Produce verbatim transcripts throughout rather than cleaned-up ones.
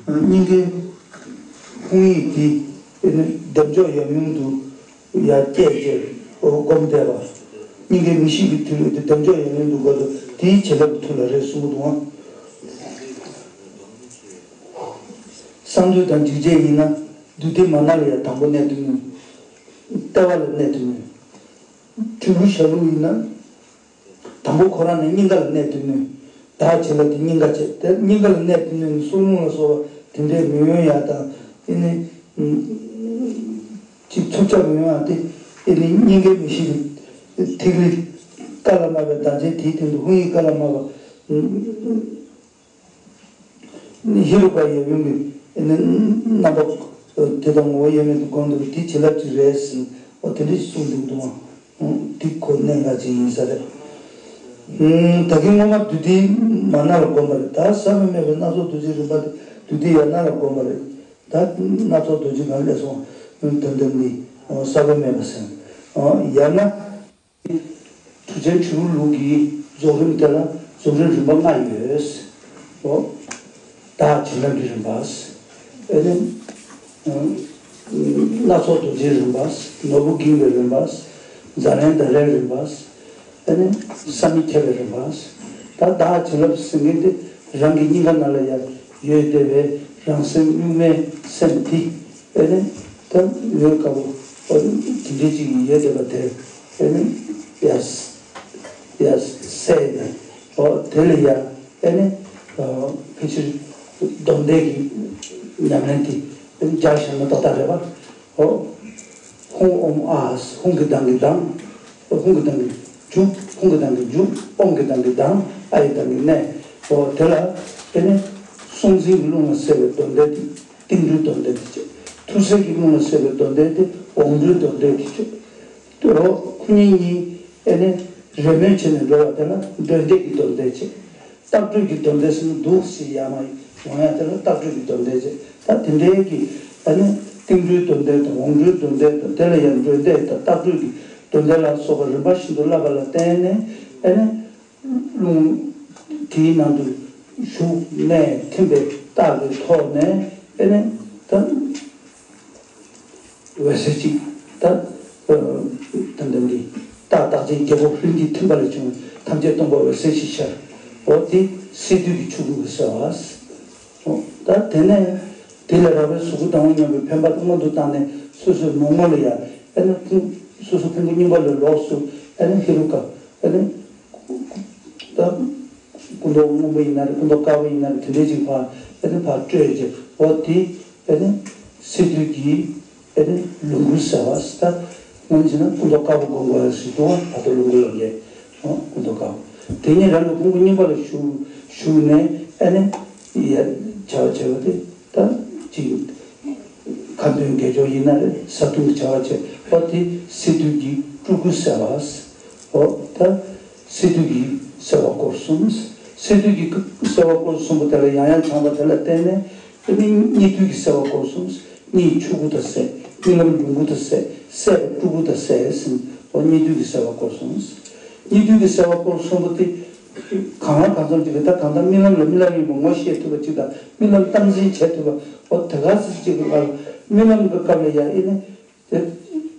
སྙིང་གའི་ཧཱུྃ་ཡིག་འདི་ཨེ་ནི་འདེམས་འཇོག་ཡབ་ཡུམ་དུ་ཡར་བསྐྱེད་བྱས་སྒོམ་བསྡད་པ། སྙིང་གའི་མི་ཤིགས་ཀྱི་ཐིག་ལེ་འདི་འདེམས་འཇོག་ཡབ་ཡུམ་དུ་སྒོམ་དུ་དེའི་བྱིན་རླབས་ཀྱི་མཐུ་ལ་རེད་གསུང་གི་འདུག་ཨང་། གསང་འདུས་དང་འཇིགས་བྱེད་ཡིན་ན་བདུད་སྡེ་མ་ན་ལ་ཡ་དང་པོ་གནད་དུ་བསྣུན། ལྟེ་བ་ལ་གནད་དུ་བསྣུན། དྲིལ་བུ་ཞྭ་ལུ་ཡིན་ན། དང་པོ་ཁོ་རང་ནས་སྙིང་ག་ལ་གནད་དུ་བསྣུན། བདག་བྱིན་རླབས་དེ་སྙིང་ག་བྱས་ཏེ་སྙིང་ག་ལ་གནད་དུ་བསྣུན་ནས་གསུང་རླུང་ལ་སོགས་པ་དེ་འདྲའི་མི་ཡོང་ཡ་དང་ཨེ་ནི། ཅིག་འཚུབ་ཆ་མི་ཡོང་ཡ་དེ་ཨེ་ནི་སྙིང་གའི་མི་ཤིགས་ཀྱི་ཐིག་ལེ་ཀ་ལ་མ་པའི་བདག་ཆེན་དེའི་སྟེང་དུ་ཧཱུྃ་ཡིག་ཀ་ལ་མ་པ། ཧེ་རུ་ཀ་ཡབ་ཡུམ་གྱི་རྣམ་པ་དེ་དང་ངོ་བོ་དབྱེར་མེད་དུ་བསྒོམ་འདུག་དེ་བྱིན་རླབས་ཅིག་རེད་ཟེར་ནས་འོ་དེ་འདྲ་ཞིག་གསུངས་འདུག་འདུག་ཨང་། འདི་ཁོ་གནད་འགག་ཅིག་ཡིན་ས་རེད། ད་གིན་སྔོན་མ་བདུད་སྡེའི་མ་ན་ལ་བསྒོམས་པ་རེད། ད་ཟབ་པོས་སྨྲས་པའི་སྣ་ཚོགས་རྡོ་རྗེའི་རིམ་པ་དེ་བདུད་སྡེ་ཡ་ན་ལ་བསྒོམས་པ་རེད། ད་སྣ་ཚོགས་རྡོ་རྗེ་གང་སླེབས་སོང་། དོན་དམ་ནི་ཟབ་པོས་སྨྲས་པ་ཟེར། ཡང་ན། གྲུབ་ཆེན་དྲིལ་བུ་ལུགས་ཀྱི་རྫོགས་རིམ་དེ་ལ་རྫོགས་རིམ་རིམ་པ་ལྔ་ཡོད། འོ། བདག་བྱིན་རླབས་ཀྱི་རིམ་པ། ཨེ་ནི། སྣ་ཚོགས་རྡོ་རྗེའི་རིམ་པ། ནོར་བུ་འགེངས་པའི་རིམ་པ། ཛཱ་ལན་དྷ་རའི་རིམ་པ། ཨེ་ནི། བསམ་མི་ཁྱབ་པའི་རིམ་པ། ད་བདག་བྱིན་རླབས་ཟེར་མཁན་དེ་རང་གི་སྙིང་ག་ནང་ལ་ཡང་ཡོད་བསྡད་པའི་རང་སེམས་གཉུག་མའི་སེམས་དེ། ཨེ་ནི། ད་ཡོད་དཀའ་བོ། ཨ་ནི་དེ་འདྲའི་ཅིག་ཡོད་བསྡད་པ་དེ། ཨེ་ནི། ཡ། ཡ། སད་ནས། ཨོ་དེ་ལ་ཡ། ཨེ་ནི། ཨ་ཕལ་ཆེར་སྡོམ་ལྡན་གྱི་ཉམས་ལེན་དེ་ཨེ་ནི་རྒྱག་བཞག་ན་ཏག་ཏག་རེད་པ། ཨོ། ཧཱུྃ་ཨོཾ་ཨཱཿ་ཧཱུྃ་གི་གདངས་ཀྱི་གདངས། ཧཱུྃ་གི་གདངས་ཀྱི་མཇུག་ཧཱུྃ་གི་གདངས་ཀྱི་མཇུག་ཨོཾ་གི་གདངས་ཀྱི་གདངས། ཨཱ་ཡི་གདངས་ཀྱི་སྣེ། ཨོ་དེ་ལ་ཨེ་ནི། གཟུང་འཛིན་གྱི་རླུང་ལ་སད་པའི་སྡོམ་ལྡན་དེ་ཏིག་འབྲུའི་སྡོམ་ལྡན་དེ་བྱས། ཐུར་སེལ་གྱི་རླུང་ལ་སད་པའི་སྡོམ་ལྡན་དེ་འོམ་འབྲུའི་སྡོམ་ལྡན་དེ་བྱས། ཨོ་ཁོ་གཉིས་གཉིས་ཨེ་ནི་རེས་མོས་བྱས་ནས་འགྲོ་བ་དེ་ལ་འགྲོས་འདེད་ཀྱི་སྡོམ་ལྡན་བྱས། རྟག་འགྲོས་ཀྱི་སྡོམ་ལྡན་ཟེར་ན་འདུག་སེ་ཡར་མར་ཡོང་ཡ་དེ་ལ་རྟག་འགྲོས་ཀྱི་སྡོམ་ལྡན་བྱས། ད་དེ་འདྲའི་གི་ཨ་ནི་ཏིག་འབྲུའི་སྡོམ་ལྡན་དང་འོམ་འབྲུའི་སྡོམ་ལྡན་དང་དེ་ལ་ཡང་འགྲོས་འདེད་དང་རྟག་འགྲོས་ཀྱི་སྡོམ་ལྡན་ལ་སོགས་པ་རིམ་པ་བཞིན་དུ་བསླབ་པ་ལ་བརྟེན་ནས་ཨ་ནི་རླུང་དེའི་ནང་དུ་ཞུགས་ནས་ཐིམ་པའི་རྟགས་ཀྱི་ཐོག་ནས་ཨ་ནི་ད། འོད་ཟེར་གཅིག་ད། ད་འདི་འདི། རྟགས་རྟགས་ཅན་བརྒྱད་པོ་ལྷུན་གྱིས་ཐིམ་པ་ལས་བྱུང་བའི་ཐམས་ཅད་སྟོང་པ་འོད་གསལ་ཞེས་བྱ། འོ་དེ་སད་དུས་ཀྱི་ཆོ་ག་གིས་སད་པ། འོ་ད་དེ་ནས་དེ་ལས་རག་པའི་གཟུགས་སྐུ་དང་པོ་མཉམ་པའི་འཕེན་པ་དེ་སྔོན་དུ་བཏང་ནས་སོ་སོའི་མོག་མོག་ལ་ཡ་ཨ་ནི་ཕུང་སོ་སོ་ཕུང་པོ་རྙིང་པ་ལས་ལོགས་སུ་ཨ་ནི་ཧེ་རུ་ཀ་ཨ་ནི། ད། སྐུ་མདོག་སྔོན་པོ་ཡིན་ན་རེད། སྐུ་མདོག་དཀར་པོ་ཡིན་ན་རེད། དེ་འདྲའི་ཅིག་ཕར་ཨེ་ནི་ཕར་སྤྲོས་བྱས་འོ་དེ་ཨེ་ནི་སད་དུས་ཀྱི་ཨེ་ནི་ལོངས་སྐུ་ཟེར་བ་ཟེར། ད་སྔོན་ཆད་ན་སྐུ་མདོག་དཀར་པོ་སྒོམ་དགོས་ཟེར་འདུག་བ། ད་ལྟ་ལོངས་སྐུ་ལ་འགྲེལ་འོ་སྐུ་མདོག་དཀར་པོ་དེ་ཉིད་རང་གི་ཕུང་པོ་རྙིང་པ་ལ་ཞུགས་ཞུགས་ནས་ཨེ་ནི་ཡ་བྱ་བ་བྱས་པ་དེ་ད་ཅིག་ཁ་འདོན་དགེ་སྦྱོར་ཡིན་ན་རེད། བཟའ་བཏུང་གི་བྱ་བ་བྱས་འོ་དེ་སད་དུས་ཀྱི་སྤྲུལ་སྐུ་ཟེར་བ་ཟེར། འོ་ད། སད་དུས་ཀྱི་སད་པ་སྐོར་གསུམ། སད་དུས་ཀྱི་སད་པ་སྐོར་གསུམ་པོ་དེ་ལ་ཡང་ཡང་བྱང་བ་དེ་ལ་བརྟེན་ནས་དེ་ནི་གཉིད་དུས་ཀྱི་སད་པ་སྐོར་གསུམ། གཉིད་ཆུང་ཀུ་དང་སད། རྨི་ལམ་ལོངས་སྐུ་དང་སད། སད་པ་སྤྲུལ་སྐུ་དང་སད་ཟེར། འོ་གཉིད་དུས་ཀྱི་སད་པ་སྐོར་གསུམ། གཉིད་དུས་ཀྱི་སད་པ་སྐོར་གསུམ་པོ་དེ་གང་ལ་གང་འཚམ་ཅིག་གི་ད་གང་ལྟར་རྨི་ལམ་ལ་རྨི་ལམ་ཡིན་པ་ངོ་ཤེས་ཐུབ་པ་ཅིག་དང་རྨི་ལམ་སྟངས་འཛིན་བྱེད་ཐུབ་པ་འོ་དེ་ག་ཚོད་ཅིག་གི་སྐབས་ལ་རྨི་ལམ་གྱི་སྐབས་ལ་ཡང་ཨེ་ནི། དེ་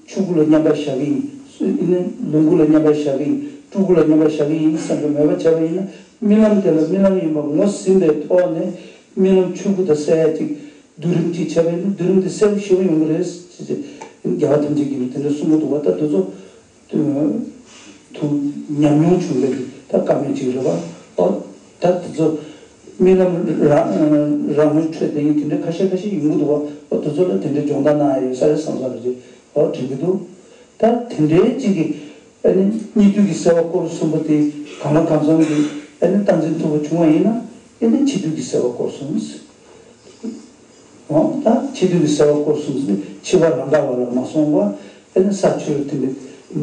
ཆོས་སྐུ་ལ་མཉམ་པར་བཞག་གི་ཡིན། ཨེ་ནི་ལོངས་སྐུ་ལ་མཉམ་པར་བཞག་གི་ཡིན། སྤྲུལ་སྐུ་ལ་མཉམ་པར་བཞག་གི་ཡིན་བསམ་པའི་མོས་པ་བྱས་པ་ཡིན་ན་རྨི་ལམ་དེ་ལ་རྨི་ལམ་ཡིན་པ་ངོ་ཟིན་པའི་ཐོག་ནས་རྨི་ལམ་ཆོས་སྐུ་དང་སད་ཡ་ཅིག་སྡུད་རིམ་ཅིག་བྱས་པ་ཡིན་ན་སྡུད་རིམ་དེ་གསལ་པོ་ཞེ་པོ་ཡོང་གི་རེད་ཟེར་ཅིག་རྒྱལ་བ་ཐམས་ཅད་མཁྱེན་པས་དེ་འདྲ་གསུང་གི་འདུག་བ། ད་དེ་ཚོ་དུ་ཉམས་མྱོང་བྱུང་བའི་ད་བཀའ་མོལ་ཅིག་རེད་བ། ཨོ་ད་དེ་ཚོ་རྨི་ལམ་རང་རང་ངོས་འཕྲོད་དེ་ཡིན་དེ་འདྲ་ཁ་ཤས་ཁ་ཤས་ཡོང་གི་འདུག་བ། ཨོ་དེ་ཚོ་ལ་དེ་འདྲ་སྦྱོང་བརྡར་གནང་ཡ་ཡོད་ས་རེད་བསམ་ས་རེད་ཅེས་ཨོ་དྲན་གྱི་འདུག་ད་དེ་འདྲའི་ཅིག་གི་ཨ་ནི་གཉིད་དུས་ཀྱི་སད་པ་སྐོར་གསུམ་པོ་དེ་གང་ལ་གང་འཚམ་གྱི་ཨ་ནི་སྟངས་འཛིན་ཐུབ་པ་བྱུང་བ་ཡིན་ན་ཨ་ནི་འཆི་དུས་ཀྱི་སད་པ་སྐོར་གསུམ། འོ་ད་འཆི་དུས་ཀྱི་སད་པ་སྐོར་གསུམ་ཟེར་ནས་འཆི་བ་རང་དགའ་བ་ལ་མ་སོང་བ་ཨེ་ནི་ས་ཆུ་ལ་ཐིམ་པའི་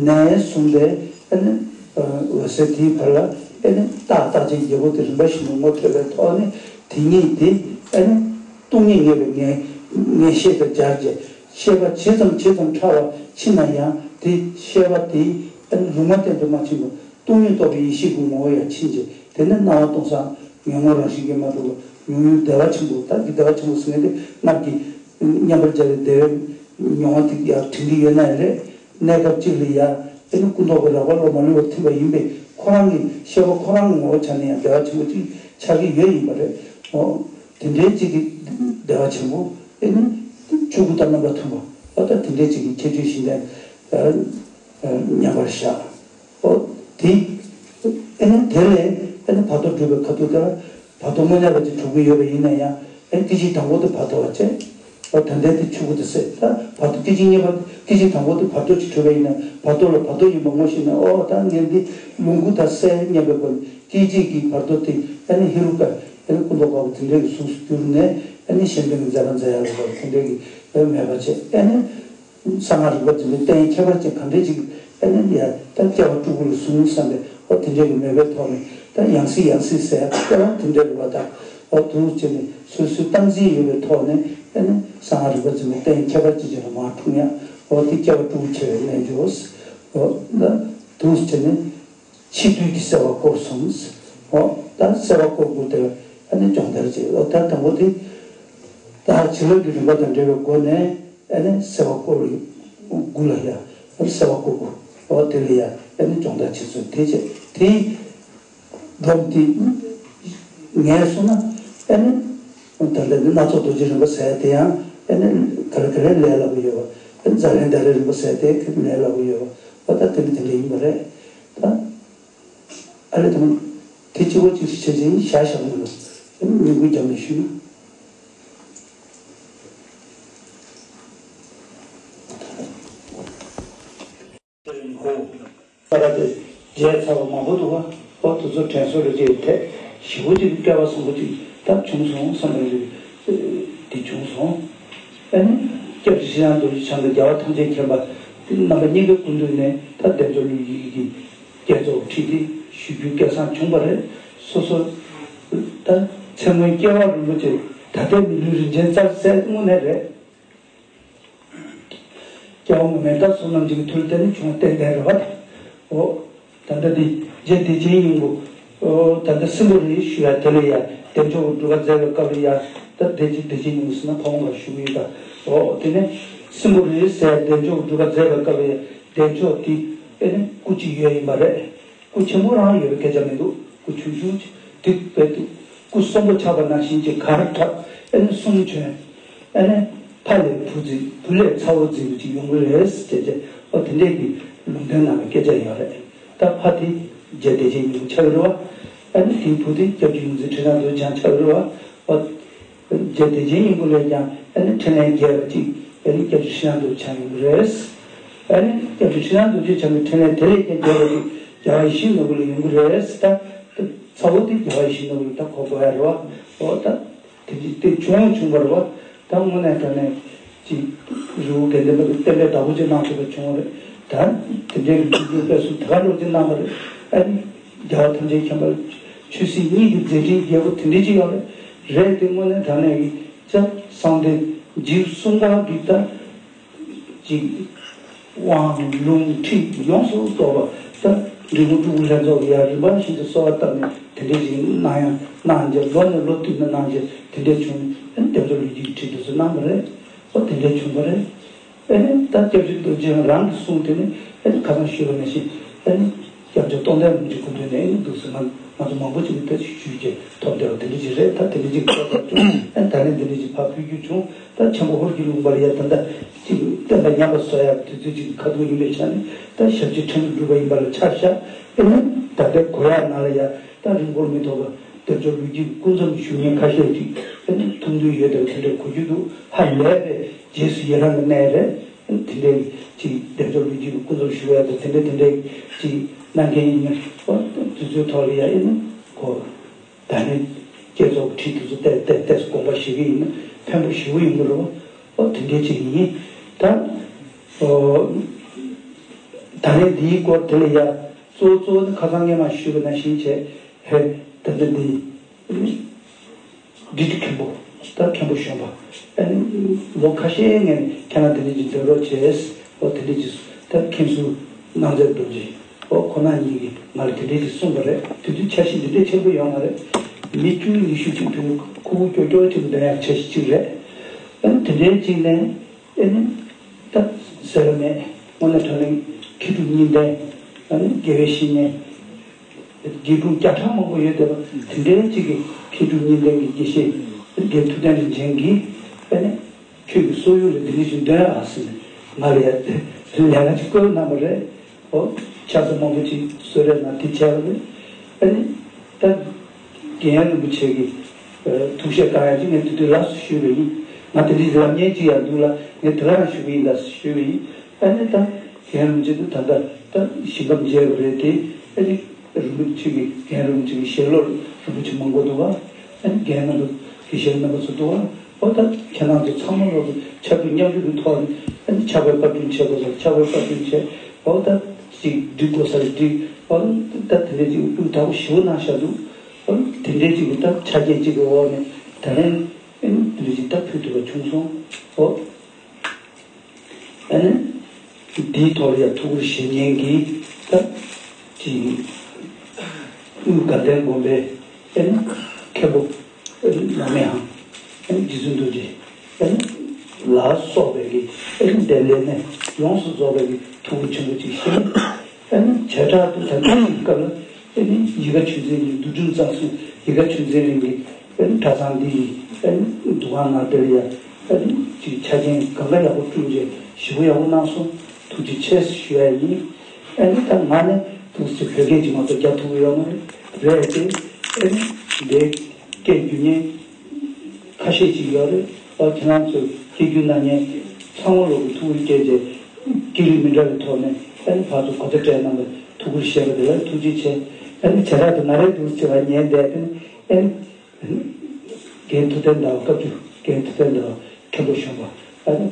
ནད་བཟུང་སྟེ་ཨེ་ནི་འོད་གསལ་དེའི་བར་ལ་ཨེ་ནི་རྟགས་རྟགས་ཅན་བརྒྱད་པོ་དེ་རིམ་པ་བཞིན་དུ་ངོ་འཕྲོད་པའི་ཐོག་ནས་དེ་ཉིད་དེ་ཨེ་ནི་སྟོང་ཉིད་ངེས་པའི་ངེས་ངེས་ཤེས་དང་སྦྱར་བྱས་ཤེས་པ་ཇི་ཙམ་ཇི་ཙམ་ཕྲ་བ་ཕྱིན་ན་ཡང་དེ་ཤེས་པ་དེ་ཨེ་ནི་ལུང་མ་བསྟན་དུ་མ་ཕྱིན་པར་སྟོང་ཉིད་རྟོགས་པའི་ཡེ་ཤེས་ཀྱི་ངོ་བོ་ཡང་ཕྱིན་བྱས་དེ་ནི་སྣང་བ་སྟོང་སང་ ཉོན་མོངས་རང་བཞིན་གྱིས་མ་གཏོགས་པ་ཉོན་མོངས་བདེ་བ་ཆེན་པོ། ད་འདི་བདེ་བ་ཆེན་པོ་ཟེར་མཁན་དེ་སྔར་གྱི་མཉམ་པར་སྦྱར་བའི་བདེ་བའི་མྱོང་བ་དེ་ཡར་དྲན་གྱི་ཡོད་ན་ཡང་རེད། གནས་སྐབས་གཅིག་ལ་ཡ་ཨེ་ནི་སྐུ་མདོག་གི་རགས་པ་ལ་མ་ལུས་པར་ཐིམ་པ་ཡིན་པས། ཁོ་རང་གི་ཤེས་པ་ཁོ་རང་གི་ངོ་བོ་ཆ་ནས་ཡང་བདེ་བ་ཆེན་པོ་གཅིག་ཆགས་ཀྱི་ཡོད་ཡིན་པ་རེད། འོ། དེ་འདྲའི་གཅིག་གི་བདེ་བ་ཆེན་པོ་ཨེ་ནི་ཆོས་སྐུ་དང་རྣམ་པ་མཐུན་པ། འོ་ད་དེ་འདྲའི་གཅིག་གི་ཁྱད་ཆོས་གཞན་དང་མཉམ་པར་བཞག་འོ། དེ་ཨེ་ནི་དེ་ལས་ཨེ་ནི་བར་དོ་སྒྲུབ་པའི་ཁ་ཐུག་དེ་ལ་བར་དོ་དངོས་གནས་པ་ཅིག་གྲུབ་ཀྱི་ཡོད་པ་ཡིན་ན་ཡང་། ཨེ་སྐད་ཅིག་དང་པོ་དེ་བར་དོ་བ་བྱས། འོ་ད་ལྟའི་དེ་ཆོས་སྐུ་དེ་ཟེར། ད་བར་དོ་སྐད་ཅིག་གཉིས་པ། སྐད་ཅིག་དང་པོ་དེ་བར་དོ་ཅིག་གྲུབ་པ་ཡིན་ན་བར་དོ་ལ་བར་དོ་ཡིན་པ་ངོ་ཤེས་ན། འོ་ད་ངས་འདི་ལོངས་སྐུ་དང་གསལ་སྙམ་པའི་སྒོ་ནས་སྐད་ཅིག་གི་བར་དོ་དེ་ཨེ་ནི་ཧེ་རུ་ཀ་ཨེ་ནི་སྐུ་མདོག་དཀར་པོ་དེ་འདྲའི་གི་གཟུགས་སུ་གྱུར་ནས། ཨེ་ནི་གཞན་དོན་གྱི་མཛད་པ་མཛད་ཡ་ལ་སོགས་དེ་འདྲའི་གི་ཨེ་མེད་པ་བྱས། ཨེ་ནི། གསང་སྔགས་རིག་པ་འཛིན་པའི་རྟེན་ཁྱད་པར་ཅན་གང་འདྲ་ཅིག་ཨ་ནི་ཡ་ད་སྐྱེ་བ་སྤྲུལ་སྐུ་ལ་བཟུང་བསམ་པའི། འོ་དེ་འདྲའི་གི་མོས་པའི་ཐོག་ནས། ད་ཡང་སྲིད་ཡང་སྲིད་ཟེར་ཡ་སྐྱེ་བ་དེ་འདྲ་རེད་པ། ད་འོ་འདུག་བྱས་ནས་སོ་སོའི་སྟངས་འཛིན་ཡོད་པའི་ཐོག་ནས་ཨ་ནི་གསང་སྔགས་རིག་པ་འཛིན་པའི་རྟེན་ཁྱད་པར་ཅན་ཅིག་ལ་མར་འཁྲུངས་ཡ། འོ་དེ་སྐྱེ་བ་སྤྲུལ་སྐུ་ཆེ་བའི་རྣལ་འབྱོར། འོ་ད་འདུག་བྱས་ནས། ཕྱི་དུས་ཀྱི་གསལ་བ་སྐོར་གསུམ། འོ་ད་གསལ་བ་སྐོར་དགུ་དེ་ཨ་ནི་སྦྱོང་བརྡར་བྱེད། འོ་ད་དང་པོ་དེ། ད་བྱིན་རླབས་ཀྱི་རིམ་པ་དང་འབྲེལ་བའི་སྒོ་ནས་ཨ་ནི་གསལ་བ་སྐོར་དགུ་ལ་ཡ། ཨ་ནི་གསལ་བ་སྐོར་དགུ། འོ་དེ་ལ་ཡ་ཨ་ནི་སྦྱོང་བརྡར་བྱེད་ཚུལ་དེ་བྱས། དེའི་སྒྲོམ་དེ་ངས་གསུངས་ན་ཨ་ནི། ད་ལྟ་འདི་སྣ་ཚོགས་རྡོ་རྗེ་རིམ་པ་ཟེར་དེ་ཡང་ཨ་ནི་ག་རེ་ག་རེ་ལས་སླ་པོ་ཡོད་པ། ཨ་ནི་ཛཱ་ལན་ཏ་རའི་རིམ་པ་ཟེར་དེ་ག་རེ་ལས་སླ་པོ་ཡོད་པ། འོ་ད་དེ་འདྲ་དེ་འདྲ་ཡིན་པ་རེད། ད། ཨ་རེ་དང་། དེ་གཅིག་པོ་གཅིག་སུ་བྱས་ཅིང་བཞག་བཞག་མོད་ལ། ཉིན་གུང་རྒྱབ་ནས་ཞུས་ན། ས་ར་དེ་མཇལ་ཚར་བ་མང་པོ་འདུག་ག་འོ་དེ་ཚོ་དྲན་གསོ་རེ་བྱས་ཐད་ཞིབ་པོ་ཅིག་སྐལ་བ་བཟང་པོ་ཅིག་ད་བྱུང་སོང་བསམ་པའི་རེ་འདི་བྱུང་སོང་། ཨ་ནི། སྐྱབས་རྗེ་ཁྲི་བྱང་རྡོ་རྗེ་འཆང་དང་རྒྱལ་བ་ཐམས་ཅད་མཁྱེན་པ་རྣམ་པ་གཉིས་ཀའི་སྐུ་མདུན་ནས་ད་བདེ་མཆོག་ལུས་ཀྱི་བསྐྱེད་རྫོགས་ཁྲིད་དེ་ཞུ་རྒྱུའི་སྐལ་བཟང་བྱུང་བ་རེད། སོ་སོ། ད་མཚན་མོའི་སྐྱེ་བ་རིན་པོ་ཆེ་ད་ལྟའི་མི་ལུས་རིན་ཆེན་རྩ་ཟེར་དངོས་གནས་རེད། སྐྱེ་བ་སྔོན་མའི་ད་བསོད་ནམས་ཀྱི་མཐུ་ལ་བརྟེན་ནས་བྱུང་བ་ཏན་ཏན་རེད་བ། འོ། ད་ལྟ་འདི་རྗེ་བདེ་ཆེན་སྙིང་པོ། འོ་ད་ལྟ་སྲིན་པོ་རི་ཞུ་ཡ་དེ་ལ་ཡ་བདེ་མཆོག་སྒྲུབ་པ་མཛད་པའི་སྐབས་ལ་ཡ། ད་བདེ་ཆེན་བདེ་ཆེན་སྙིང་པོ་ཟེར་ན་ཕ་བོང་ཁ་ཞུ་གི་ཡོད་ད། འོ་དེ་ནས་སྲིན་པོ་རི་ཟེར་བདེ་མཆོག་སྒྲུབ་པ་མཛད་པའི་སྐབས་ལ་ཡ་བདེ་མཆོག་དེ་ཨེ་ནི་སྐུ་གཅིག་ཡོད་ཡིན་པ་རེད། སྐུ་ཆེན་པོ་རང་ཡོད་པའི་སྐད་ཆ་མི་འདུག་སྐུ་ཆུང་ཆུང་ཅིག་དེ་བས་འདུག་སྐུ་གསོན་པོ་ཆགས་པ་ནང་བཞིན་གྱི་གར་འཁྲབ། ཨེ་ནི་གསུང་བྱོན། ཨེ་ནི་ཕ་ལས་བུ་རྫི་བུ་ལས་ཚ་བོ་རྫི་བོ་ཅིག་ཡོང་གི་རེད་ཟེར་བྱས། ཨོ་དེ་འདྲས་ཀྱི་ལུང་བསྟན་གནང་བའི་སྐད་ཆ་ཡོད་རེད། ད་ཕ་དེ་རྗེ་བདེ་ཆེན་སྙིང་པོ་ཆགས་ཀྱི་རེད་བ། ཨེ་ནི་དེའི་བུ་དེ་སྐྱབས་རྗེ་ཡོངས་འཛིན་ཁྲི་བྱང་རྡོ་རྗེ་འཆང་ཆགས་ཀྱི་རེད་བ། ཨོ། རྗེ་བདེ་ཆེན་སྙིང་པོ་ལས་ཀྱང་ཨ་ནི་འཕྲིན་ལས་རྒྱས་པ་ཅིག་ཨ་ནི་སྐྱབས་རྗེ་ཁྲི་བྱང་རྡོ་རྗེ་འཆང་ཡིན་པ་རེད། ཨ་ནི་སྐྱབས་རྗེ་ཁྲི་བྱང་རྡོ་རྗེ་འཆང་གི་འཕྲིན་ལས་དེ་ལས་ཀྱང་རྒྱས་པ་ཅིག་རྒྱལ་བ་ཡིད་བཞིན་ནོར་བུ་ལ་ཡོང་གི་རེད། ད་ཚ་བོ་དེ་རྒྱལ་བ་ཡིད་བཞིན་ནོར་བུ་ལ་ད་གོ་དགོས་ཡ་རེད་བ། འོ་ད་དེ་འདྲ་དེ་བྱུང་བྱུང་བ་རེད་བ། ད་དངོས་གནས་དྲང་གནས་ཅིག་རི་བོ་དགེ་ལྡན་པ་གི་བསྟན་པའི་བདག་པོ་ཅིག་གནང་ཐུབ་པ་བྱུང་བ་རེད། ད་དེ་འདྲའི་གི་སྒྲུབ་བརྒྱུད་སྤེལ་གསུམ་དེ་ག་འདྲ་ཅིག་གནང་བ་རེད། ཨ་ནི་རྒྱལ་བ་ཐམས་ཅད་མཁྱེན་པ་ཆོས་སྲིད་གཉིས་ཀྱི་མཛད་འཕྲིན་རྒྱས་པོ་དེ་འདྲ་ཅིག་ཡོད་རེད། རེད་དེ་དངོས་གནས་དྲང་གནས་ཀྱི་ཅག་གསང་བདེ་འཇིགས་གསུམ་ག་གི་ད་ཅིག་དབང་ལུང་ཁྲིད་ཡོངས་སུ་རྫོགས་པ་ད་འབྲི་གུང་སྤྲུལ་སྐུ་ལྷན་ཚོགས་ཀྱི་ཡ་རིམ་པ་བཞིན་དུ་གསོལ་བ་བཏབ་ནས་དེ་འདྲ་ཅིག་གནང་ཡང་གནང་རྗེས་ལོ་ནས་ལོ་བསྟུད་ནས་གནང་རྗེས་དེ་འདྲ་བྱུང་ནས་བདེ་མཆོག་ལུས་ཀྱི་ཁྲིད་དེ་ཚོ་གནང་བ་རེད། ཨོ་དེ་འདྲ་བྱུང་བ་རེད། ཨེ་ནི་ད་སྐྱབས་རྗེ་རྡོ་རྗེ་རང་གི་གསུང་དེ་ནི་ཨེ་ནི་ཁ་སང་ཞུས་པ་ནང་བཞིན་ཨེ་ནི་སྐྱབས་རྗེ་རྟོགས་ལྡན་རིན་པོ་ཆེ་སྐུ་མདུན་ནས་ཨེ་ནི་འདུག་ཟེར་ང་ང་ཚོ་མང་པོ་ཅིག་ནས་ཕལ་ཆེར་ཞུས་རྗེས་ཐོབ་བསྡད་པ་དེ་འདྲ་ཅིག་རེད། ད་དེ་འདྲ་ཅིག་ཐོབ་པ་བྱུང་ཨེ་ནི་ད་ནི་འདི་འདྲ་ཅིག་ཕར་ཕུལ་རྒྱུ་བྱུང་། ད་ཆེན་པོ་ཧོར་གྱི་ལུང་པ་ལ་ཡ་ད་ལྟ་ཅིག་བསྟན་པ་ཉམས་པ་བཟོ་ཡ་དུས་ཚོད་ཅིག་གི་ཁ་ཐུག་ཡིན་པའི་ཆ་ནས་ད་ཞབས་ཕྱི་ཁྲིམས་སྒྲུབ་པ་ཡིན་པ་ལ་ཆ་བཞག་ཨེ་ནི་ད་ལྟའི་གོ་ཡག་ནང་ལ་ཡ་ད་རིང་པོར་མི་ཐོགས་པ་བདེ་མཆོག་ལུས་ཀྱི་སྐུ་མཚམས་བཞུགས་མཁན་ཁ་ཤས་ཅིག་ཨེ་ནི་མཐོང་འདོད་ཡོད་དམ་དེ་འདྲ་གོ་རྒྱུ་འདུག་ཧ་ལས་པའི་རྗེས་སུ་ཡི་རང་གི་གནས་རེད། དེ་འདྲའི་ཅིག་བདེ་མཆོག་ལུས་ཀྱི་སྐུ་མཚམས་བཞུགས་ཡ་དང་དེ་འདྲ་དེ་འདྲའི་ཅིག་གནང་མཁན་ཡིན་ན་ཨོ་དུས་ཚོད་ཐོག་ལ་ཡ་ཨེ་ནི་གོ་ད་ནི་བསྐྱེད་རྫོགས་ཁྲིད་དེ་ཚོ་ཏོག་ཙམ་ཏོག་ཙམ་དགོངས་པ་བཞེས་ཀྱི་ཡིན་ན་ཕན་པོ་ཞེ་པོ་ཡོང་གི་རེད་བ། ཨོ་དེ་འདྲའི་ཅིག་ཡིན། ད་ཨོ་ད་ནི་འདིའི་སྐོར་དེ་ལ་ཡ་གཙོ་བོ་གཙོ་བོ་ནི་ཁ་སང་སྔས་མ་ཞུས་པ་ནང་བཞིན་བྱས་ཧེ་ད་ལྟ་འདི་འདི་འདྲ་མཁན་པོ་ད་མཁན་པོ་གཞོན་པ་ཨ་ནི་ལོ་ཁ་ཤས་སྔོན་ནས་ཁྱེད་རང་དེ་འདྲ་ཅིག་སྡོད་རོགས་བྱས། ཨོ་དེ་འདྲ་ཅིག་ད་མཁན་ཟུར་གནང་མཛད་རྡོ་རྗེ་ཨོ་ཁོ་ན་གཉིས་ཀྱིས་ང་ལ་དེ་འདྲ་ཅིག་གསུངས་པ་རེད། དེ་དུས་འཆར་གཞི་འདི་འདྲ་ཆེན་པོ་ཡོད་མ་རེད། མི་བཅུ་ཉི་ཤུ་ཅིག་དུས་ཁུག་ཀྱོག་ཀྱོག་ཅིག་འདོན་ཡག་འཆར་གཞི་གཅིག་རེད། ཨ་ནི་དེ་འདྲའི་གཅིག་ནས་ཨ་ནི་ད་ཟེར་བ་མེད། དངོས་གནས་དྲང་གནས་མཁས་གྲུབ་གཉིས་ལྡན། ཨ་ནི་དགེ་བའི་བཤེས་གཉེན་དགེ་ཕྲུག་བརྒྱ་ཕྲག་མང་པོ་ཡོད་བསྡད་པ་དེ་འདྲའི་གཅིག་གི་མཁས་གྲུབ་གཉིས་ལྡན་གྱི་དགེ་བཤེས་དགེ་ཐུབ་བསྟན་རིན་ཆེན་གྱིས་ཨ་ནི། ཁྱོད་ཀྱི་སོ་ཡུལ་ལ་འདི་འདྲ་ཞིག་འདོན་ཨ་ཟེར་ནས་ང་ལ་ཡ་ལས་ཀ་ཅིག་བསྐོས་གནང་བ་རེད། ཨོ། ཆ་ཚང་མང་པོ་ཅིག་གསོལ་རས་གནང་དེ་བྱས་པ་རེད། ཨ་ནི་ད་རྒན་རིན་པོ་ཆེ་གི་ཐུགས་བཞེད་བཀའ་ཡང་ཅིག་ངས་དེ་དུས་ལགས་སོ་ཞུས་པ་ཡིན། ང་དེ་འདྲའི་ལབ་མཁན་ཅིག་ཡང་འདུག་ལ་ངས་དེ་ག་རང་ཞུ་གི་ཡིན་ལགས་སོ་ཞུས་པ་ཡིན། ཨ་ནི་ད་རྒན་རིན་པོ་ཆེ་དུ་ད་ལྟ་ད་ཞིང་ཁམས་མཇལ་བ་རེད་དེ། ཨ་ནི་རིན་པོ་ཆེ་གི་རྒན་རིན་པོ་ཆེ་གི་ཞལ་སློབ་རིན་པོ་ཆེ་མང་པོ་འདུག་བ། ཨ་ནི་རྒན་རྣམ་པ་དགེ་བཤེས་རྣམ་པ་ཚོ་འདུག་བ། ཨོ་ད་ཁྱེད་རང་ཚོ་ཚང་མ་ལོག་གི་ཕྱར་གྲུ་མཉམ་རུབ་ཀྱི་ཐོག་ནས་ཨ་ནི་ཕྱག་དཔེ་བཀའ་དྲིན་ཆེ་དགོས་ས་ཕྱག་དཔེ་བཀའ་དྲིན་ཆེ། ཨོ་ད་ཅིག་འགྲིག་དགོས་ས་རེད་འགྲིག་ཨོ་ད་དེ་འདྲས་ཅིག་སྤུས་དག་པོ་ཞེ་པོ་གནང་བཞག་འདུག་ཨོ་དེ་འདྲས་ཅིག་གི་ད་ཆ་རྐྱེན་ཅིག་གི་འོག་ནས་ད་རིང་ཨ་ནི་དེ་འདྲས་ཅིག་ད་ཕུལ་ཐུབ་པ་བྱུང་སོང་། ཨོ། ཨ་ནི། འདིའི་ཐོག་ལ་ཡང་ཐུགས་ཁུར་བཞེས་མཁན་གྱི་ད། ཅིག་དབུས་དགའ་ལྡན་དགོན་པའི་ཨ་ནི། མཁན་པོ། ཨ་ནི། ནང་མི་ཧང་། ཨ་ནི། རྗེ་བཙུན་རྡོ་རྗེ། ཨ་ནི། ལ་སོགས་པའི་གི་ཨ་ནི། འདི་ལས་ནས་ཡོངས་སུ་རྫོགས་པའི་གི་ཐུགས་ཁུར་ཆེན་པོ་ཅིག་བཞེས། ཨ་ནི། བྱེ་བྲག་ཏུ་ད་ལྟའི་སྐབས་ལ། ཨ་ནི་ཡིད་དགའ་ཆོས་འཛིན་གྱི་འདུལ་ཁྲིམས་གཙང་སྲུང་ཡིད་དགའ་ཆོས་འཛིན་གླིང་གི་ཨ་ནི་གྲྭ་ཚང་འདི་ཡི་ཨ་ནི་འདུ་ཁང་ནང་དེར་ཡ་ཨ་ནི་ཅིག་ཆ་རྐྱེན་གང་ག་ཡག་པོ་བསྐྲུན་རྗེས་ཞེ་པོ་ཡག་པོ་གནང་སོང་། ཐུགས་རྗེ་ཆེ་ཞུ་ཡ་ཡིན། ཨ་ནི་ད་ང་ནི་ཐུགས་རྗེ་བོད་སྐད་ཅིག་མ་གཏོགས་རྒྱག་ཐུབ་ཀྱི་ཡོད་མ་རེད། རེད་དེ་ཨ་ནི་འདི་སྐད་སྒྱུར་མཁན་ཁ་ཤས་ཅིག་ཡོད་རེད། ཨ་ཁྱེད་རང་ཚོས་སྐད་སྒྱུར་གནང་མཁན་ཚང་མ་ལོག་གི་ཐུགས་ཁུར་བསྐྱེད་རྗེས་སྐད་རིགས་མི་འདྲ་བའི་ཐོག་ནས་ཨ་ནི་ཕར་ཚུར་གོ་བརྡ་སྤྲད་གནང་བའི། ཐུགས་ཁུར་བཞེས་པ་དེ་ལ་ཐུགས་རྗེ་ཆེ། ཨ་ནི་བྱེ་བྲག་ཏུ་ང་རའི་འདུག་ཟེར་བ་ཉན་བསྡད་དེ་ནི་ཨ་ནི་རྒན་ཐུབ་བསྟན་ཟླ་བ་བཀའ་བརྒྱུད་རྒན་ཐུབ་བསྟན་ཟླ་བ་མཁན་པོ་གཞོན་པ། ཨ་ནི་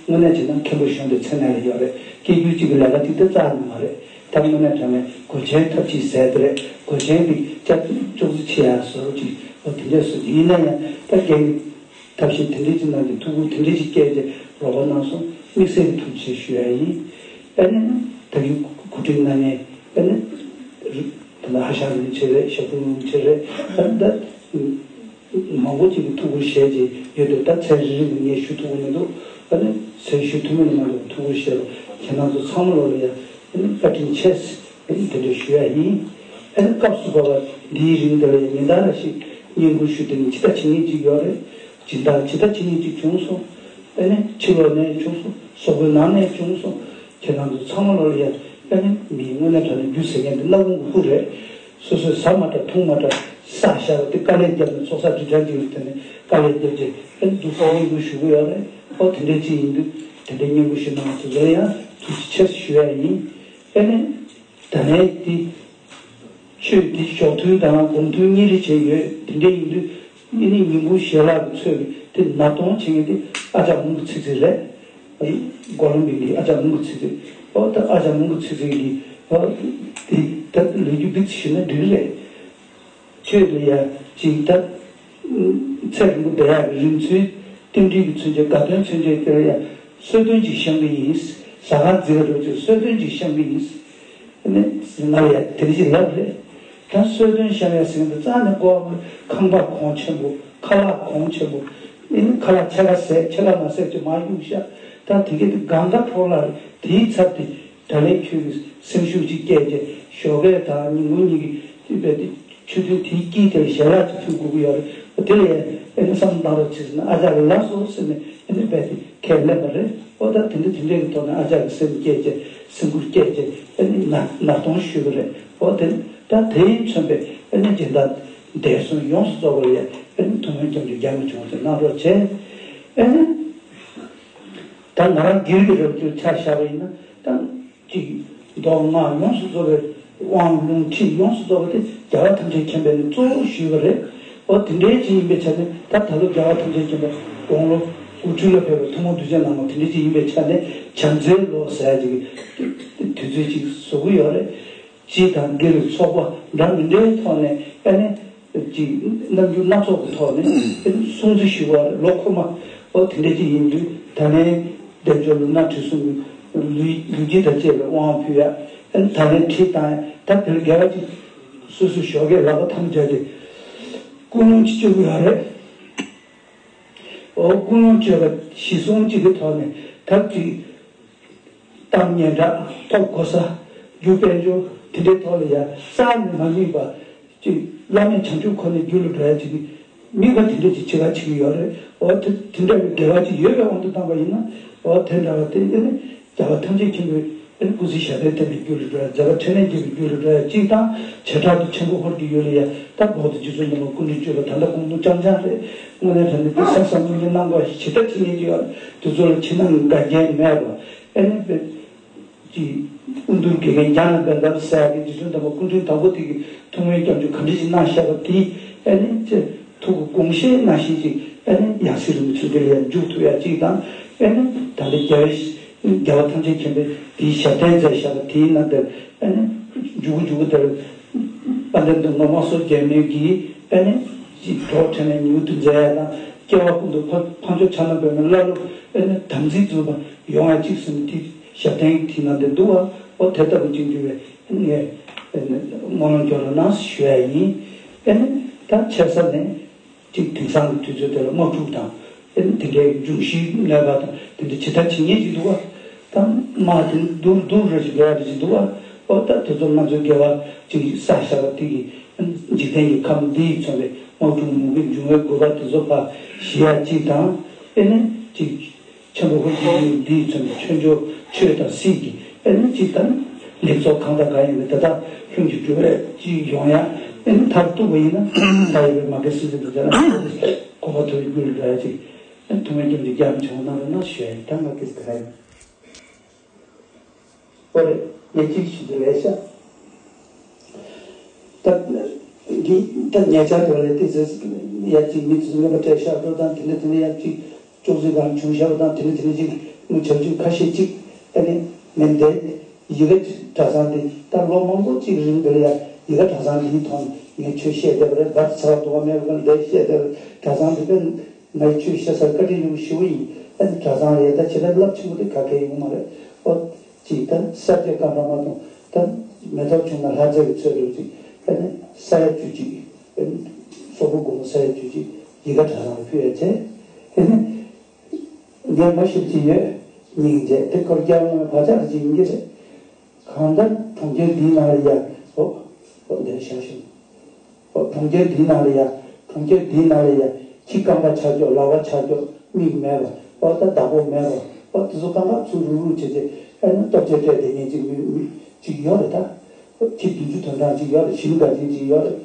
དངོས་གནས་བྱས་ན་མཁན་པོ་གཞོན་པའི་མཚན་གནས་ལ་ཡོད་རེད། སྐད་སྒྱུར་གཅིག་གི་ལས་ཀ་གཅིག་ད་རྩ་ནས་མ་རེད། ད་དངོས་གནས་དྲང་གནས་གོས་ཆེན་ཐབས་ཅིག་ཟས་དེ་རེད། གོས་ཆེན་འདི་ཅག་ཅུག་ཙི་ཆེ་ཡ་བཟོ་རོགས་གཅིག་འོ་དེ་འདྲས་བཟོ་རྒྱུ་ཡིན་ན་ཡང་ད་རྒན་ཐབས་ཤེས་དེ་འདྲས་ཅིག་གནང་གི་ཐུགས་ཁུར་དེ་འདྲས་ཅིག་བསྐྱལ་ཏེ་རོགས་པ་གནང་སོང་། དམིགས་བསལ་གྱི་ཐུགས་རྗེ་ཆེ་ཞུ་ཡ་ཡིན། ཨ་ནི་ད་གིན་གོ་སྒྲིག་གནང་མཁན་ཨ་ནི་ད་ལྟ་ཧ་ཤང་རིན་ཆེ་རེད། ཞབས་དྲུང་རིན་ཆེ་རེད། ཨ་ནི་ད་མང་པོ་ཅིག་གིས་ཐུགས་ཁུར་བཞེས་ཀྱི་ཡོད་འདུག་ད་མཚན་རེ་རེ་ནས་ངས་ཞུ་ཐུབ་ཀྱི་མི་འདུག་ཨ་ནི་མཚན་ཞུ་ཐུབ་མིན་ནི་མ་གཏོགས་ཐུགས་ཁུར་བཞེས་པ་ཁྱེད་རང་ཚོ་ཚང་མ་ལོག་ལ་ཡ་ཨ་ནི་བཀའ་དྲིན་ཆེ། ཨ་ནི་དེ་འདྲ་ཞུ་ཡ་ཡིན། ཨ་ནི་སྐབས་སུ་བབས་པ་འདིའི་རིང་འདི་ལ་ཡང་ཉིན་ལྟར་རེ་ཞིག་བསྙེན་བཀུར་ཞུ་དེ་ནི་ཇི་ལྟ་ཇི་སྙེད་ཅིག་ཡོད་རེད། སྦྱིན་བདག་ཇི་ལྟ་ཇི་སྙེད་ཅིག་བྱུང་སོང་། ཨ་ནི་ཕྱི་ལོགས་ནས་བྱུང་སོང་། སོག་པོའི་ནང་ནས་བྱུང་སོང་། ཁྱེད་རང་ཚོ་ཚང་མ་ལོག་ལ་ཡ་ཨ་ནི་མིའི་དངོས་གནས་དྲང་གནས་རྒྱུ་ཟེར་མཁན་འདི་སྣ་ཁུང་གི་སྐུ་རེད། སོ་སོས་ཟ་མ་དྲག་འཐུང་མ་དྲག་བསགས་བཞག་པ་དེ་དཀའ་ལས་བརྒྱབ་ནས་ཚོགས་བསགས་སྒྲིབ་སྦྱང་ཅིག་ལ་བརྟེན་ནས་དཀའ་ལས་བརྒྱབ་རྗེས་ཨ་ནི་འདུག་སེ་བསྙེན་བཀུར་ཞུ་གི་ཡོད་རེད། ཨོ་དེ་འདྲའི་ཅིག་ཡིན་དུས་དེ་འདྲའི་བསྙེན་བཀུར་ཞུ་གནང་བ་ཚོ་ལ་ཡང་ཐུགས་རྗེ་ཆེ་ཞུ་ཡ་ཡིན། ཨ་ནི། ད་ལན་འདི། ཆོས་འདི་ཞོགས་ཐུན་དང་དགོང་ཐུན་གཉིས་རེ་བྱས་ཡོད། དེ་འདྲ་ཡིན་དུས་ཨ་ནི་ཉིན་གུང་ཞལ་ལག་གི་ཚོད་ཀྱི་དེ་ནག་སྟོང་བྱེད་མཁན་དེ་ཨ་ཅག་མུ་གུ་ཚིག་ཚིག་རེད། ཨ་ནི་མགོ་ལོག་པའི་གི་ཨ་ཅག་མུ་གུ་ཚིག་ཚིག་ཨོ་ད་ཨ་ཅག་མུ་གུ་ཚིག་ཚིག་གི་ཨོ་དེ་ད་ལོ་རྒྱུས་འདི་ཞུས་ན་འགྲིག་རེད། ཆོས་ལ་ཡ་ཅིག་ད། ཚེ་རིང་པོ་བསྡད་ཡག་གི་རིམ་ཚུལ། རྟེན་འབྲེལ་གྱི་མཚོན་བྱེད་དགའ་སྟོན་མཚོན་བྱེད་དེ་ལ་ཡ་གསོལ་སྟོན་ཅིག་བཤམས་ཀྱི་ཡིན། ཟ་ཁང་འཛིན་པ་འདྲ་ཅིག་གསོལ་སྟོན་ཅིག་བཤམས་ཀྱི་ཡིན། ཨ་ནི་ང་ལ་ཡ་དེ་འདྲ་ཅིག་ལབ་རེད། ད་གསོལ་སྟོན་བཤམས་ཡ་ཟེར་མཁན་དེ་རྩ་ནས་གོ་བ་ཁང་པ་གོང་ཆེན་པོ་ཁ་ལག་གོང་ཆེན་པོ། ཨ་ནི་ཁ་ལག་ཕྱེད་ཀ་ཟས་ཕྱེད་ཀ་མ་ཟས་ཅིག་མར་གཡུགས་ཤག་ད་དེ་ག་དེ་གང་ག་འཕྲོ་བརླག་རེད། དེའི་ཚབ་དེ། ད་ལན་ཁྱོད་ཀྱིས་སེམས་ཤུགས་ཅིག་བསྐྱེད་བྱས་ཞོགས་ཀས་དང་ཉིན་གུང་གཉིས་ཀྱི་དཔེ་དེ་ཆུ་ཚོད་དེའི་དཀྱིལ་དེར་ཞལ་ལག་ཅིག་ཕུལ་དགོས་ཀྱི་ཡོད་རེད། དེ་ལ་ཡང་ཨ་ནི་བསམ་བློ་བཏང་རོགས་བྱེད་ཟེར་ན་ཨ་ཅག་གིས་ལགས་སོ་ཟེར་ནས་ཨ་ནི་དཔེ་དེ་ཁས་ལེན་པ་རེད། ཨོ་ད་དེ་འདྲ་དེ་འདྲའི་གི་ཐོག་ནས་ཨ་ཅག་གིས་སེམས་བསྐྱེད་བྱས་སེམས་ཁུར་བསྐྱེད་བྱས་ཨ་ནི་ནག་ནག་སྟོང་ཞུས་པ་རེད། ཨོ་དེ་ད་དེས་མཚོན་པའི་ཨ་ནི་སྦྱིན་བདག་འདས་སོང་ཡོངས་སུ་རྫོགས་པ་ལ་ཡང་ཨ་ནི་ཐུགས་སྨོན་སྐྱབས་འཇུག་རྒྱ་མི་ཆུང་བ་ཅིག་གནང་རོགས་བྱས། ཨ་ནི་ད་ང་རང་སྒེར་གྱི་རེ་བ་ཅིག་ཆ་བཞག་པ་ཡིན་ན་ད། གཅིག་མདོ་སྔགས་ཡོངས་སུ་རྫོགས་པའི་དབང་ལུང་ཁྲིད་ཡོངས་སུ་རྫོགས་པ་དེ་རྒྱལ་བ་ཐམས་ཅད་མཁྱེན་པས་ནི་གཙོ་བོར་ཞུས་པ་རེད། འོ་དེ་འདྲའི་ཅིག་ཡིན་པའི་ཆ་ནས་ད་ད་ལོ་རྒྱལ་བ་ཐམས་ཅད་མཁྱེན་པ་དགུང་ལོ་དགུ་ཁྲི་ལ་ཕེབས་པའི་ཐུན་མོང་གདུལ་བྱ་རྣམས་དེ་འདྲའི་ཅིག་ཡིན་པའི་ཆ་ནས་བྱམས་བརྩེའི་ལོ་ཟེར་ཡ་ཅིག་དུས་ཚོད་ཅིག་བཟོ་གི་ཡོད་རེད། སྤྱི་དང་སྒེར་ཚོགས་པ་འདྲ་མི་འདྲའི་ཐོག་ནས་ཨ་ནི། ཅིག་རྣམ་འགྱུར་སྣ་ཚོགས་ཀྱི་ཐོག་ནས་སྲུང་བརྩི་ཞུ་བ་ལོ་འཁོར་མ་ཨོ་དེ་འདྲ་ཅིག་ཡིན་དུས་ད་ལན་བདེ་མཆོག་ལུས་ངག་དྲི་གསུམ་གྱི་ལུས་ལུས་དཀྱིལ་དང་བཅས་པའི་དབང་ཕུལ་ཡ། ཨ་ནི་ད་ལན་ཁྲིད་བཏང་ཡ་ད་དེར་དགེ་བ་ཅིག་སོ་སོའི་ཞོགས་ཀས་ལག་པ་འཐམ་བྱས་ཏེ་སྐུ་ ཀུན་སློང་ཅིག་སྤྱོད་ཀྱི་ཡོད་རེད། འོ་ཀུན་སློང་སྤྱོད་པ་གཞི་བཟུང་གཅིག་གི་ཐོག་ནས་ཐབས་ཅིག་གཏམ་སྙན་གྲགས་ཐོབ་གོ་ས། རྒྱུ་དཔལ་འབྱོར་དེ་འདྲའི་ཐོག་ལ་ཡང་རྩ་ནས་མ་དམིགས་པ། ཅིག་བླ་མེད་བྱང་ཆུབ་ཁོ་ནའི་རྒྱུ་ལ་འགྲོ་ཡ་ཅིག་དམིགས་པ་དེ་འདྲ་ཅིག་བྱེད་ག་བྱེད་ཀྱི་ཡོད་རེད། འོ་དེ་དེ་འདྲ་བའི་འབྲེལ་བ་ཅིག་ཡོད་པའི་དབང་དུ་བཏང་པ་ཡིན་ན། འོ་དེ་འདྲ་བ་དེ་ཨེ་ནི་རྒྱལ་བ་ཐམས་ཅད་མཁྱེན་པའི་ཨེ་ནི་སྐུ་ཚེ་ཞབས་པད་བརྟན་པའི་རྒྱུ་ལ་འགྲོ་ཡ། མཛད་པ་འཕྲིན་ལས་རྒྱས་པའི་རྒྱུ་ལ་འགྲོ་ཡ་གཅིག་དང་། བྱེ་བྲག་ཏུ་ཆེན་པོ་ཧོར་གྱི་ཡུལ་ལ་ཡ་ད་འོ་དེ་རྗེ་བཙུན་སྒྲོལ་མ་སྐུ་ཕྲེང་བཅུ་པ་ད་ལྟ་དགུང་ལོ་རྐྱང་རྐྱང་རེད། དངོས་གནས་དྲང་གནས་དེ་ས་བསམ་བློ་གནང་དགོས་ཞེ་དྲག་ཅིག་ཉན་གྱི་ཡོད། དེ་ཚོ་ལ་ཕྱི་ནང་གི་འགལ་རྐྱེན་མེད་པ། ཨེ་ནི་དཔེ་ཅིག་དབུ་མདུན་དགེ་རྒན་རྒྱང་ལ་འབེབས་འབེབས་ཟེར་ཡ་གི་རྗེ་བཙུན་དམ་པ་སྐུ་ཕྲེང་དང་པོ་དེ་གི་ཐུགས་སྨོན་སྐྱབས་འཇུག་ག་འདྲ་ཞིག་གནང་བཞག་པ་དེ་ཨེ་ནི་ཅེ་ཐུགས་ཀྱི་དགོངས་བཞེད་ནང་བཞིན་ཅིག་ཨེ་ནི་ཡང་སྲིད་རིན་པོ་ཆེ་འདི་ལ་ཡང་མཇུག་ཐུག་ཡ་གཅིག་དང་། ཨེ་ནི་ད་ལྟ་རྒྱལ་བའི་རྒྱལ་བ་ཐམས་ཅད་མཁྱེན་པའི་དེའི་ཞབས་བརྟན་མཛད་བཞག་པ་དེའི་ནང་དེར་ཨེ་ནི་མཇུག་གུ་མཇུག་གུ་དེར་དཔལ་ལྡན་འདུས་མ་དམག་ཟོར་རྒྱལ་མོའི་གི་ཨེ་ནི་ཅིག་གྲོགས་ཕྲན་ནས་ཉིའུ་ཏུ་མཛད་ཡ་དང་། སྐྱེ་བ་ཀུན་ཏུ་ཕ་ཕ་མཆོག་ཕྱག་ན་པདྨོའི་བླ་སློབ་ཨེ་ནི་དམ་ཚིག་འཛིན་པ་ཡོང་ཡ་གཅིག་ཟེར་ནས་དེ་ཞབས་བརྟན་གྱི་དེའི་ནང་དེར་འདུག་བ། འོ་དེ་ལྟ་བུ་ཅིག་འགྱུར་བའི་ངས་སྨོན་ལམ་སྐྱོར་རོགས་གནང་ཞུ་ཡ་ཡིན། ཨེ་ནི་ད་ཆེ་ས་ནས་ཅིག་དེང་སང་གི་དུས་ཚོད་དེ་ལ་དམག་འཁྲུག་དང་ཨེ་ནི་དེ་འདྲའི་འབྱུང་བཞིའི་གནོད་པ་དང་དེ་འདྲ་ཇི་ལྟར་ཇི་སྙེད་ཅིག་འདུག་བ། ད་དམག་དེ་སྡུག་སྡུག་རེ་ཞིག་འགྲོ་ཡ་རེ་ཞིག་འདུག་བ། འོ་ད་དེ་ཚོ་ང་ཚོའི་དགེ་བ་ཅིག་བསགས་བཞག་པ་དེ་གི་འཇིག་རྟེན་གྱི་ཁམས་འདི་ཡིས་མཚོན་པའི་དམག་འཁྲུག་མུ་གེ་འབྱུང་བའི་དགོས་པ་དེ་ཚོ་ཕར་ཞི་ཡ་གཅིག་དང་། ཨེ་ནི་ཅིག་ཆེན་པོ་ཧོར་གྱི་ཡུལ་འདིའི་མཚོན་ཆོས་འབྱོར་ཆོས་དང་སྲིད་ཀྱི་ཨེ་ནི་ཅིག་དང་ལེགས་ཚོགས་གང་དང་གང་ཡིན་པའི་དེ་དག་ལྷུན་གྱིས་གྲུབ་པའི་ཅིག་ཡོང་ཡ། ཨེ་ནི་མཐར་གཏུགས་པ་ཡིན་ན་ད་ཡོད་པའི་མ་སྐད་སྲིད་འཛིན་དུ་མཛད་ན་གོ་བ་ཐོབ་པའི་རྒྱུ་ལ་འགྲོ་ཡ་ཅིག་ཨེ་ཐུགས་སྨོན་སྐྱབས་འཇུག་རྒྱ་མི་ཆེན་པོ་གནང་རོགས་གནང་ཞུ་ཡ་ཡིན། ད་མ་སྐད་དེ་ག་ཡིན། ཨོ་རེད། ངས་གཅིག་ཞུ་དེ་ལས་ཤག་ད་འདི་ད་ཉེ་ཆར་དུ་ལས་དེ་ཚོ་ཡ་གཅིག་མི་ཚོ་སྨན་པ་སྤྲད་ཤག་འགྲོ་དང་དེ་འདྲ་དེ་འདྲ་ཡ་གཅིག་ཅོག་ཙེ་གང་བྱུང་ཤག་དང་དེ་འདྲ་དེ་འདྲ་གཅིག་མི་བྱབ་ཆུ་ཁ་ཤས་གཅིག་ཨ་ནི་མིན་ཏེ་ཡི་གེ་གྲྭ་ཚང་དེ་ད་ལོ་མང་པོ་གཅིག་རིང་དེ་ལ་ཡ་ཡི་གེ་གྲྭ་ཚང་དེའི་ཐོག་ངས་ཆོས་བཤད་བསྡད་པ་རེད། བར་ཚ་བ་དུ་བ་མེད་པ་ལས་བཤད་བསྡད་པ་རེད། གྲྭ་ཚང་དེ་དཔེ་ངའི་ཆོས་བཤད་སར་བཀའ་དྲིན་ཡོང་ཞུ་བ་ཡིན། ཨ་ནི་གྲྭ་ཚང་ལ་ཡ་ད་བྱེད་ལས་རླབས་ཆེན་པོ་དེ་ག་གེ་ཡོང་མ་རེད། ཨོ། ཅིག་ད་ས་སྐྱ་ཀ་འདྲ་མ་གཏོང་། ད་མེ་ཏོག་ཆུང་ན་ལྷ་རྫས་ཀྱི་ཚོད་འདུག་ཅིག་ཨ་ནི་ས་ཡ་བཅུ་གཅིག་ཨ་ནི་སོག་པོ་སྒོར་མོ་ས་ཡ་བཅུ་གཅིག་ཡི་གེ་གྲྭ་ཚང་ལ་ཕུལ་ཡ་བྱས། ཨ་ནི་ངས་མ་ཤེས་ཀྱི་ཡོད། སྙིང་རྗེ་དེ་སྐོར་རྒྱ་དངོས་བག་ཆགས་ཅིག་ཡིན་གྱི་རེད། གང་ལྟར་གྲོང་ཁྱེར་འདིའི་ནང་ལ་ཡ། ཨོ། ཨོ་འདིར་བཞག་ཤིང་། ཨོ་གྲོང་ཁྱེར་འདིའི་ནང་ལ་ཡ། གྲོང་ཁྱེར་འདིའི་ནང་ལ་ཡ། ཁྱི་རྐང་པ་ཆག་ཆོག་ལག་པ་ཆག་ཆོག་མིག་མེད་པ། ཨོ་ད་བདག་པོ་མེད་པ། ཨོ་དེ་ཚོ་རྐང་པ་ཚུར་རུག་རུག་བྱས་བྱས་ཨ་ནི་ལྟོ་ཆས་སྤྲད་བསྡད་མཁན་ཅིག་མི་མི་ཅིག་ཡོད་རེད་ད། ཨོ་ཁྱི་བདུན་ཅུ་དོན་གྲངས་ཅིག་ཡོད་རེད། ཞི་མི་དགའ་མཁན་ཅིག་ཡོད་རེད།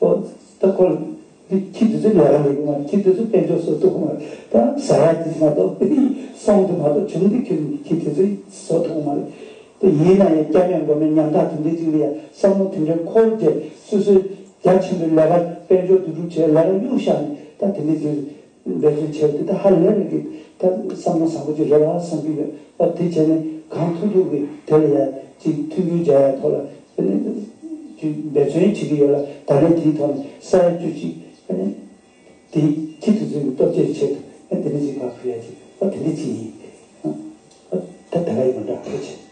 ཨོ་ད་ཁོ་འདི་ཁྱི་དེ་ཚོའི་ལས་ཀ་ལས་ཀྱི་མ་རེད། ཁྱི་དེ་ཚོ་དཔལ་འབྱོར་བཟོ་ཐུབ་ཀྱི་མ་རེད། ད་ཟ་ཡ་དེ་མ་གཏོགས་སོང་དེ་མ་གཏོགས་བྱུང་དེ་ཁྱི་ཁྱི་དེ་ཚོས་བཟོ་ཐུབ་ཀྱི་མ་རེད། དེ་ཡིན་ན་ཡང་སྐྱ་མེད་མགོ་མེད་ཉམ་ཐག་དེ་འདྲའི་ཅིག་ལ་ཡང་བསམ་བློ་དེ་འདྲའི་འཁོར་རྗེས་སོ་སོའི་རྒྱ་ཆེན་པོའི་ལས་ཀ་དཔལ་འབྱོར་བསྡུ་སྒྲུབ་བྱས་ལས་ཀ་གཡུག་བཞག་ནས་ད་དེ་འདྲའི་ཅིག་འབད་བརྩོན་བྱས་དེ་ད་ཧ་ལས་པའི་གི་ད་བསམ་བློ་བཟང་པོ་ཅིག་རེད་བ་བསམ་གྱི་ཡོད། ཨ་དེ་བྱས་ནས་གང་ཐུབ་ཐུབ་ཀྱིས་དེ་ལ་ཡང་ཅིག་མཐུན་འགྱུར་བྱ་ཡ་ཐོག་ལ་དེ་ནས་ཅིག་འབད་བརྩོན་བྱེད་ཀྱི་ཡོད་ལ། ད་ལན་དེའི་ཐོག་ནས་ས་ཡ་བཅུ་གཅིག་ཨ་ནི་དེ་ཁྱི་དེ་ཚོའི་གི་སྟོབས་ཆེ་ཆེད་དུ་ཨ་དེ་འདྲ་ཅིག་ཕར་ཕུལ་ཡ་ཅིག་ཨ་དེ་འདྲ་ཅིག་ཡིན། ཨ་ད་ད་ག་ཡིན་པ་འདྲ་ཁོ་ཆེ།